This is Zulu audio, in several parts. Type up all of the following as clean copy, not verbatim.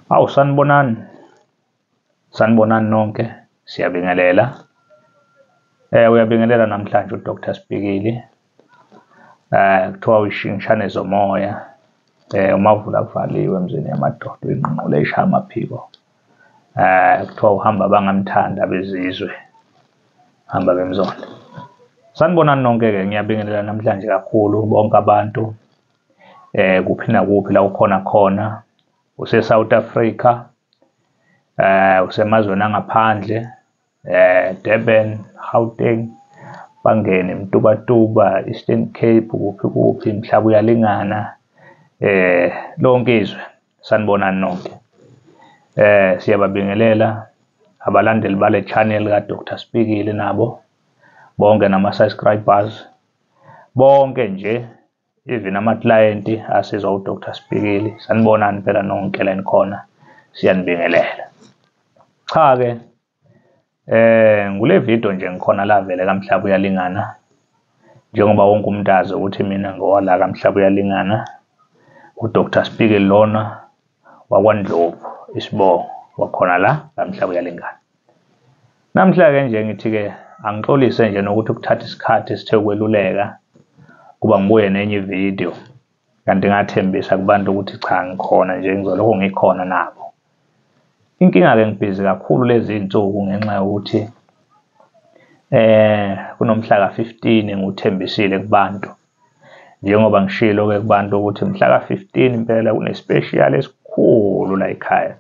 Awu sanibonani, sanibonani nonke, siyabingelela. Uyabingelela namhlanje uDr Sibikili. Kuthiwa uyishingishane zomoya, umavula kuvaliwe emzini yamadoda, uyinqunqule ishaya amaphiko. Kuthiwa uhamba bangamthandi abezizwe, hamba bemzonda. Sanibonani nonke-ke, ngiyabingelela namhlanje kakhulu bonke abantu, kuphi nakuphi la ukhona khona, use-South Africa, usemazweni angaphandle, Durban, Gauteng, bangene Mtubatuba, Eastern Cape, kuphi kuphi, mhlaba uyalingana, lonke izwe, sanibonani nonke. Siyababingelela abalandeli bale channel ka Dr Sibikili nabo bonke nama subscribers bonke nje, even ama client asizwa uDr Sibikili, sanibonani phela nonke la nikhona, siyanibingelela. Cha ke ngule video nje ngikhona la vele kaMhlaba uyalingana, njengoba wonke umuntu azi ukuthi mina ngowala kaMhlaba uyalingana, uDr Sibikili lona wakwaNdlovu isibongo wakhona la kaMhlaba uyalingana. Namhla ke nje ngithi ke angixolise nje nokuthi kuthatha isikhathi esithe ukweluleka kuba ngibuye nenye video, kanti ngathembisa kubantu ukuthi cha ngikhona nje, ngizolokhu ngikhona nabo. Inkinga ke ngibhizi kakhulu lezi insuku ngenxa yokuthi kunomhla ka-15 ngikuthembisile kubantu, njengoba ngishilo ke kubantu ukuthi mhla ka-15 impela kune special esikhulu la ekhaya.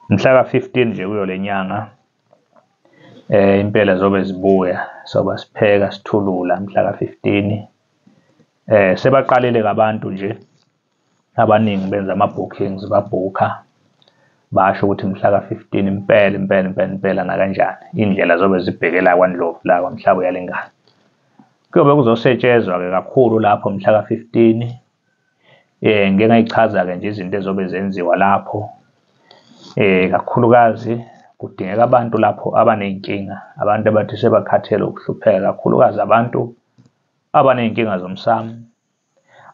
Mhla ka-15 nje kuyo lenyanga impela zobe zibuya, soba sipheka sithulula mhla ka-15. Sebaqalile abantu nje abaningi benza ama bookings, babhukha basho ukuthi mhla ka-15 impela impela impela impela nakanjani indlela zobe zibhekela kwaNdlovu la kwaMhlaba uyalingana. Kuyobe kuzosetshezwa ke kakhulu lapho mhla ka-15. Ngeke ngayichaza ke nje izinto ezobe zenziwa lapho. Kakhulukazi kudingeka abantu lapho abaneyinkinga, abantu abathi sebakhathele ukuhlupheka, kakhulukazi abantu abaneyinkinga zomsamo,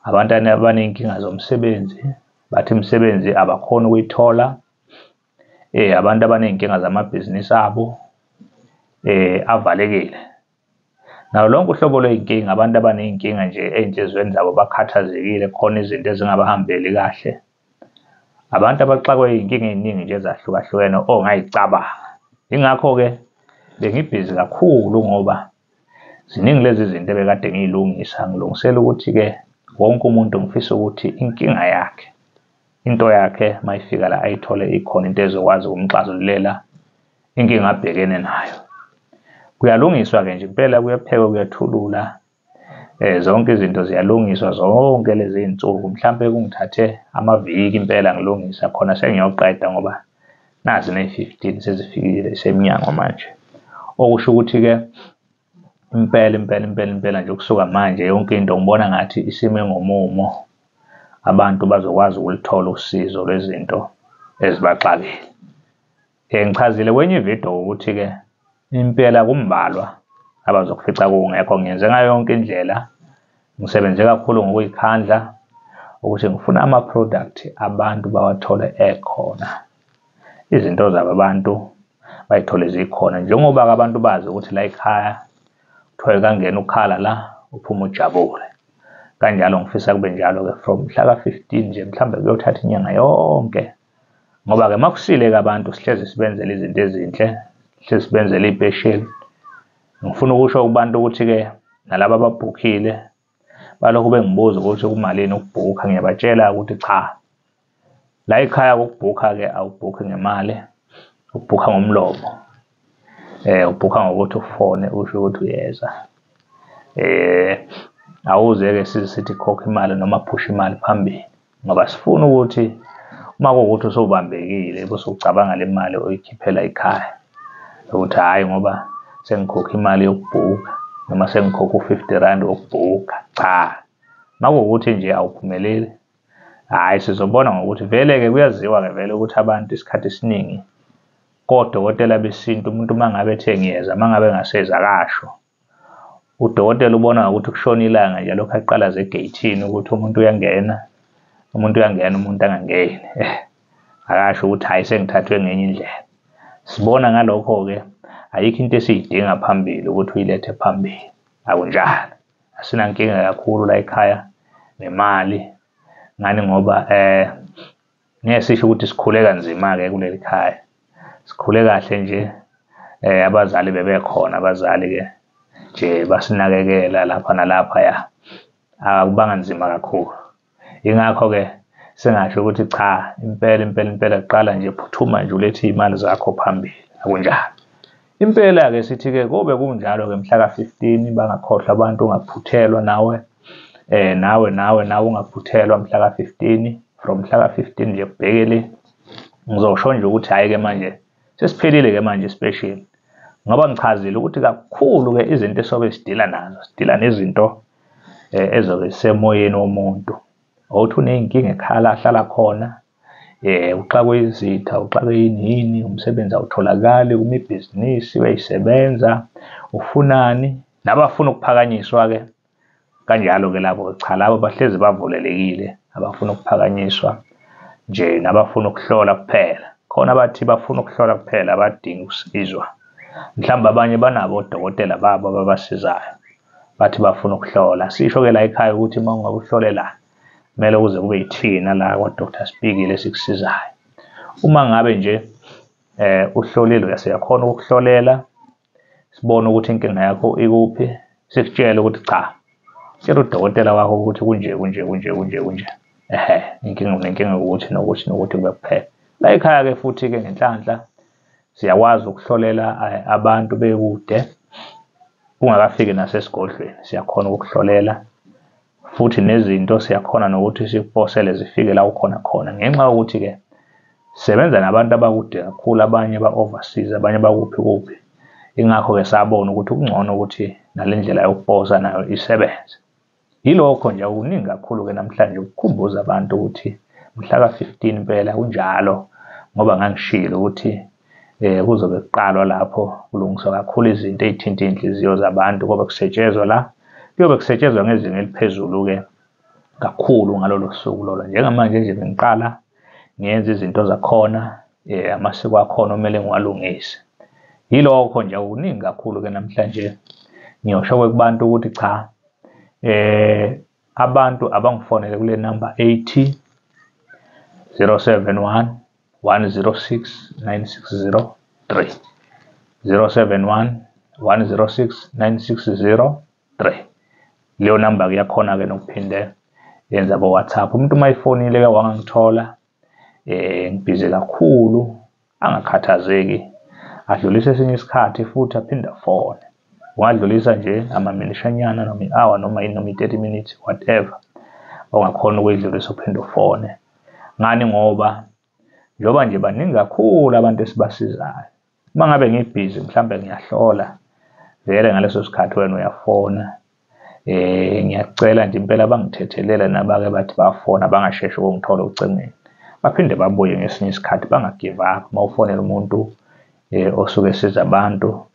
abantu abaneyinkinga zomsebenzi, bathi imisebenzi abakhoni ukuyithola, abantu abaneyinkinga zamabhizinisi abo, avalekile. Nawo lonke uhlobo lweyinkinga, abantu abaneyinkinga nje ey'nhliziyweni zabo bakhathazekile, khona izinto ezingabahambeli kahle, abantu abaxakwe iy'nkinga ey'ningi nje ezahlukahlukene ongayicabanga. Ingakho-ke bengibhizi kakhulu ngoba ziningi lezi zinto ebekade ngiyilungisa, ngilungisela ukuthi-ke wonke umuntu ngifisa ukuthi inkinga yakhe, into yakhe mayifika la ayithole ikhona into ezokwazi ukumxazululela inkinga abhekene nayo. Kuyalungiswa-ke nje impela, kuyaphekwa, kuyathulula, zonke izinto ziyalungiswa zonke lezi iy'nsuku. Mhlampe kungithathe amaviki impela ngilungisa khona, sengiyoqeda ngoba nazi ne-15 sezifikile isemnyango manje. Okusho ukuthi-ke impela impela impela impela nje kusuka manje yonke into ngibona ngathi isime ngomumo, abantu bazokwazi ukulithola usizo lwezinto ezibaxakile. Ngichazile kwenye ividiyo ukuthi-ke impela kumbalwa abazokufica kungekho. Ngiyenze ngayo yonke indlela, ngisebenze kakhulu ngokuyikhandla ukuthi ngifuna ama-product abantu bawathole ekhona, izinto zabo abantu bayithole zikhona, njengoba-ke abantu bazi ukuthi la ekhaya kuthiwa kangena ukhala la uphuma ujabule. Kanjalo ngifisa kube njalo-ke from mhla ka-15 nje, mhlambe kuyothatha inyanga yonke, ngoba-ke makusile-ke abantu sihlezi sibenzela izinto ezinhle, sihlezi sibenzela iy'pesheli. Ngifuna ukusho kubantu ukuthi-ke nalaba ababhukhile balokhu bengibuza ukuthi kumalini ukubhukha, ngiyabatshela ukuthi cha, la ekhaya ukubhukha-ke awubhukhi ngemali, ubhukha ngomlomo, ubhukha ngokuthi ufone usho ukuthi uyeza. Awuze-ke size sithi khokha imali noma phusha imali phambili, ngoba sifuna ukuthi uma kuwukuthi usubambekile bese ucabanga le mali oyikhiphela ekhaya ukuthi hhayi ngoba sengikhokha imali yokubhukha noma sengikhokha u-50 rand wokubhukha. Cha, uma kuwukuthi nje awuphumeleli, hhayi sizobona ngokuthi vele-ke kuyaziwa-ke vele ukuthi abantu isikhathi esiningi kodokotela besintu umuntu uma ngabe ethe ngiyeza, uma ngabe engaseza akasho. Udokotela ubona ngokuthi kushona ilanga nje lokhu aqala zegeyithini ukuthi umuntu uyangena, umuntu uyangena, umuntu angangeni. Akasho ukuthi hhayi sengithathwe ngenye indlela. Sibona ngalokho-ke ayikho into esiyidinga phambili ukuthi uyilethe phambili, akunjalo. Asinankinga kakhulu la ekhaya nemali, ngani ngoba ngeke sisho ukuthi sikhule kanzima-ke kuleli khaya, sikhule kahle nje. Abazali bebekhona, abazali-ke nje basinakekela lapha nalaphaya, akubanga nzima kakhulu. Yingakho-ke singasho ukuthi cha, impela impela impela kuqala nje phuthuma nje ulethe iy'mali zakho phambili, akunjalo. Impela-ke sithi-ke kobe kunjalo-ke mhla ka-15, bangakhohlwa abantu, ungaphuthelwa nawe, nawe nawe nawe ungaphuthelwa mhla ka-15, from mhla ka-15 nje kubhekele. Ngizosho nje ukuthi hhayi-ke manje sesiphelile-ke manje special, ngoba ngichazile ukuthi kakhulu-ke izinto esobe sidila nazo, sidila nezinto ezobe zisemoyeni womuntu. Awuthi uney'nkinga ekhaya la ahlala khona, uxakwe izitha, uxakwe yini yini, umsebenzi awutholakali, uma ibhizinisi uyayisebenza, ufunani, nabafuna ukuphakanyiswa-ke kanjalo-ke labo, cha labo bahlezi bavulelekile, abafuna ukuphakanyiswa nje nabafuna ukuhlola kuphela. Khona abathi bafuna ukuhlola kuphela, abadingi ukusizwa. Mhlawumbe abanye banabo odokotela babo ababasizayo, bathi bafuna ukuhlola. Sisho-ke la ekhaya ukuthi uma ungabe uhlolela, kumele kuze kube yithina la kwa-Dr Spikile esikusizayo. Uma ngabe nje uhlolile, siyakhona ukukuhlolela, sibone ukuthi inkinga yakho ikuphi, sikutshele ukuthi cha, tshela udokotela wakho ukuthi kunje kunje kunje kunje kunje, ehhe, inkinga unenkinga ukuthi nokuthi nokuthi kube kuphela. La ekhaya-ke futhi-ke ngenhlanhla siyakwazi ukuhlolela abantu bekude, kungakafiki nasesigodlweni, siyakhona ukukuhlolela. Futhi nezinto siyakhona nokuthi sikuposele zifike la ukhona khona, ngenxa yokuthi-ke sebenza nabantu abakude kakhulu, abanye ba-overseas, abanye bakuphi kuphi. Ingakho-ke sabona ukuthi kungcono ukuthi nale ndlela yokuposa nayo isebenze. Yilokho nje, okuningi kakhulu-ke namhlanje ukukhumbuza abantu ukuthi mhla ka-15 impela kunjalo, ngoba ngangishilo ukuthi kuzobe kuqalwa lapho kulungiswa kakhulu izinto ey'thinta iy'nhliziyo zabantu, kobe kusetshenzwa la, kuyobe kusetshenzwa ngezinga eliphezulu-ke kakhulu ngalolo suku lolo. Njengamanje nje bengiqala ngiyenza izinto zakhona, amasiko akhona okumele ngiwalungise. Yilokho nje, okuningi kakhulu-ke namhlanje. Ngiyosho-ke kubantu ukuthi cha, abantu abangifonele kule number 80 071 106 9603, 071 106 9603. Leyo number kuyakhona-ke nokuphinde yenza bo WhatsApp. Umuntu uma efonile-ke wangangithola, ngibhizi kakhulu, angakhathazeki, adlulise esinye isikhathi futhi aphinde afone. Ungadlulisa nje amaminishanyana noma i-hour noma yini noma i-30 minutes, whatever ongakhona ukuyidlulisa uphinde ufone. Ngani ngoba njengoba nje baningi kakhulu abantu esibasizayo, uma ngabe ngibhizi mhlambe ngiyahlola vele ngaleso sikhathi wena uyafona. Ngiyacela nje impela bangithethelele nabake bathi bafona bangasheshi ukungithola ocingweni, baphinde babuye ngesinye isikhathi, bangagive up. Uma ufonela umuntu osuke esiza abantu,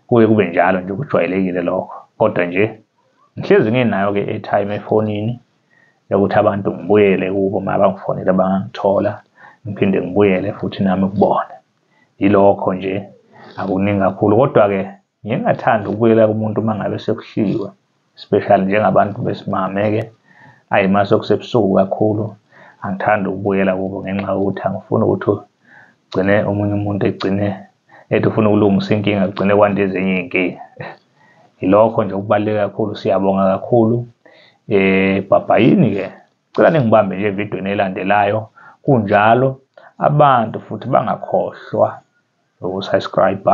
kuye kube njalo nje, kujwayelekile lokho. Kodwa nje ngihlezi nginayo-ke i-airtime efonini yokuthi abantu ngibuyele kubo uma bangifonela bangangithola, ngiphinde ngibuyele futhi nami kubona. Yilokho nje, akuningi kakhulu. Kodwa-ke ngingathanda ukubuyela kumuntu uma ngabe sekuhliwe, especially njengabantu besimame-ke, ayi uma sekusebusuku kakhulu angithandi ukubuyela kubo, ngenxa yokuthi angifuni ukuthi ugcine omunye umuntu egcine ethi ufuna ukulungisa inkinga, kugcine kwanda ezinye iy'nkinga. Yilokho nje okubaluleke kakhulu. Siyabonga kakhulu. Bhabhayini-ke, cela ningibambe nje evidweni elandelayo. Kunjalo, abantu futhi bangakhohlwa ukusubscribe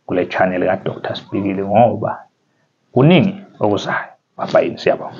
kule channel ka-Dr Spikile, ngoba kuningi okuzayo. Bhabhayini, siyabonga.